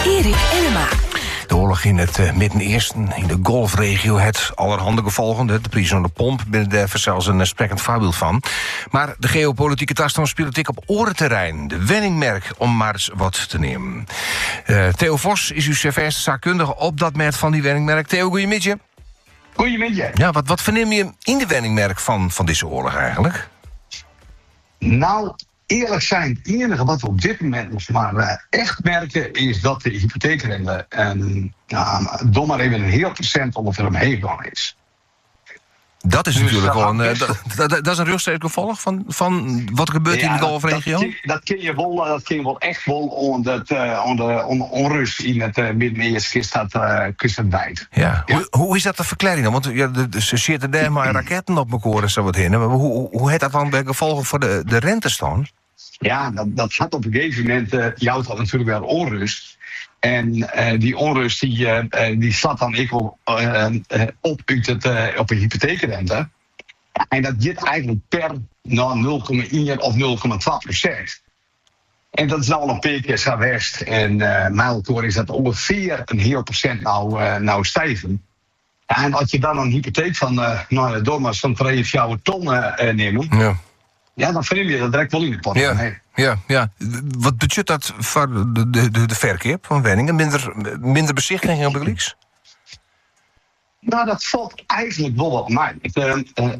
Eric Ennema. De oarloch yn it eh, Midden-Easten, yn de Golfregio, hat allerhande gefolgen. De prizen oan de pomp binne dêr fansels in eh, sprekkend foarbyld fan. Mar de geopolitike tastân spilet ek op oare terreinen. De wenningmerk, om mar ris wat te neamen. Eh, Theo Vos is ús fêste saakkundige op dat mêd fan dy wenningmerk. Theo, goeiemiddei. Goeiemiddei. Ja, wat fernimme je yn de wenningmerk fan dizze oarloch eigentlik? Nou, earlik sein, it iennige wat we op dit momint noch mar eh, echt merke is dat de hypoteekrente en, nou, doch mar even in heal prosint ûngefear omheech gien is. Dat is Dus natuerlik dat wol in, hat eh, best dat is in rjochtstreeks gefolch fan wat der gebeurt yn de Ja, Golfregio? dat kin je wol echt wol oan de ûnrêst yn it Midden-Easten kinst dat wite. Ja. Ja. Hoe is dat te ferklearjen dan? Want ja, se sitte dêr mei raketten op mekoar en sa wat hinne. Mar hoe hat dat dan wer gefolgen foar de rentestân? Ja, dat hat op in gegeven momint jout dat natuerlik wer ûnrêst. En dy ûnrêst dy slacht dan ek wol op út it, op de hypoteekrente. En dat giet eigentlik per no, 0,1 of 0,2%. En dat is no al in pear kear sa west. En mei elkoar is dat ûngefear in heal prosint no stegen. Ja, en as je dan in hypoteek fan, no ja, doch mar sa'n 3, 4 ton nimme, ja, dan fernimme je dat direkt wol yn de portemonnee. Ja. Wat betsjut dat foar de ferkeap fan wenningen? Minder besichtigingen bygelyks? Nou, dat falt eigentlik wol wat mei.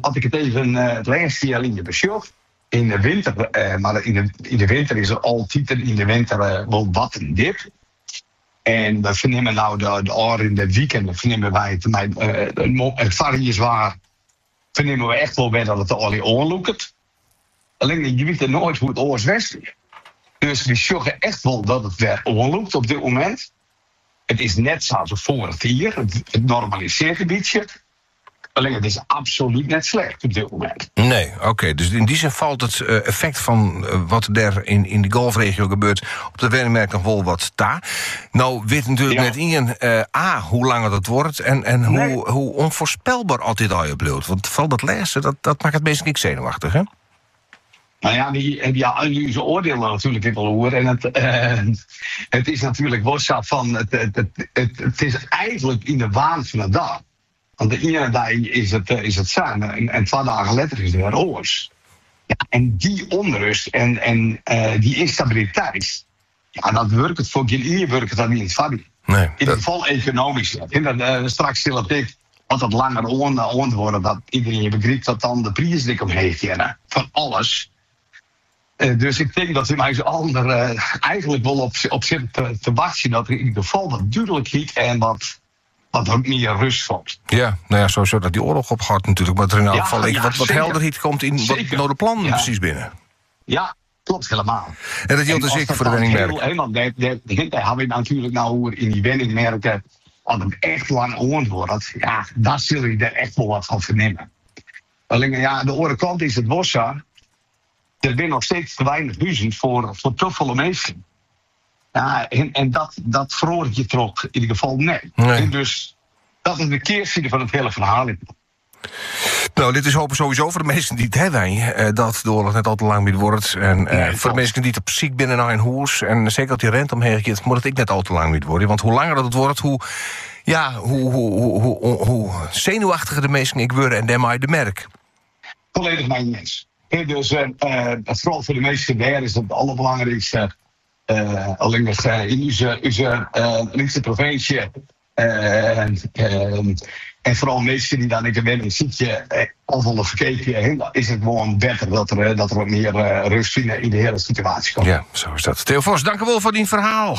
As ik it even it lêste jier lyn besjoch, yn de winter, mar yn de winter is der altyd yn de winter wol wat in dip. En we fernimme no de ôfrûne wiken fernimme wy it mei it foarjierswaar fernimme we echt wol wer dat it allegear oanlûket. Allinne je witte noait hoe't it oars west wie. Dus we sjogge echt wol dat it wer oanlûkt op dit momint. It is net sa as foarich jier, it normalisearret in bytsje. Allinne it is absolút net slecht op dit momint. Nee, oké. Dus yn dy sin falt it effekt fan wat der yn de Golfregio gebeurt op de wenningmerk noch wol wat ta. No wit natuerlik net ien A, hoe lang dat duorret en hoe ûnfoarspelber oft dit allegear bliuwt. Want foaral dat lêste, dat makket minsken ek senuwachtich, hè? Nou ja, dy ús oardiel natuerlik ek wol oer. En it is natuerlik wol sa fan, it is eigentlik yn de waan fan de dei. Want de iene dei is it sa en twa dagen letter is it wer oars. Ja, en dy ûnrêst en dy ynstabiliteit, ja, dat wurket foar gjin ien wurket dat yn it foardiel. Nee, Yn ieder gefal ekonomysk net. En dat, straks sil it ek, as it langer oanduorret, dat iderien begrypt dat dan de prizen ek omheech geane fan alles. Dus ik tink dat wy mei ús allen der eigentlik wol op sitte te wachtsjen dat der yn ieder gefal wat dúdlikheid en wat mear rêst komt. Ja, nou ja, sowieso dat dy oarloch ophâldt natuerlik, mar der yn elk gefal ek wat helderheid komt yn wat no de plannen presys binne. Ja, kloppet helemaal. En dat jildt dus ek foar de wenningmerk. Helemaal, dêr hawwe wy it natuerlik no oer yn dy wenningmerken. As it echt lang oanduorret, ja, dan sille je dêr echt wol wat fan fernimme. Allinne ja, de oare kant is it wol sa, der binne noch steeds te weinich huzen foar te folle minsken. Ja, en dat feroaret hjirtroch yn ieder gefal net. Nee. En dus dat is de kearside fan it hiele ferhaal. Nou, dit is hopen sowieso foar de minsken dy't dêr wenje, dat de oarloch net al te lang mear duorret. En foar de minsken dy't op syk binne nei in hûs, en seker as dy rente omheech giet, moat it ek net al te lang mear duorje. Want hoe langer dat it duorret, hoe, ja, hoe senuwachtiger de minsken ek wurde en dêrmei de merk. Folledich mei iens. Dus foaral foar de minsken dêr is it it alderbelangrykste. Allinnich yn ús lytse provinsje en foaral minsken dy't dan ek in wenning sykje of wolle ferkeapje, is it gewoan better dat der wat mear rêst yn de hiele situaasje komt. Ja, sa is dat. Theo Vos, dankewol foar dyn ferhaal.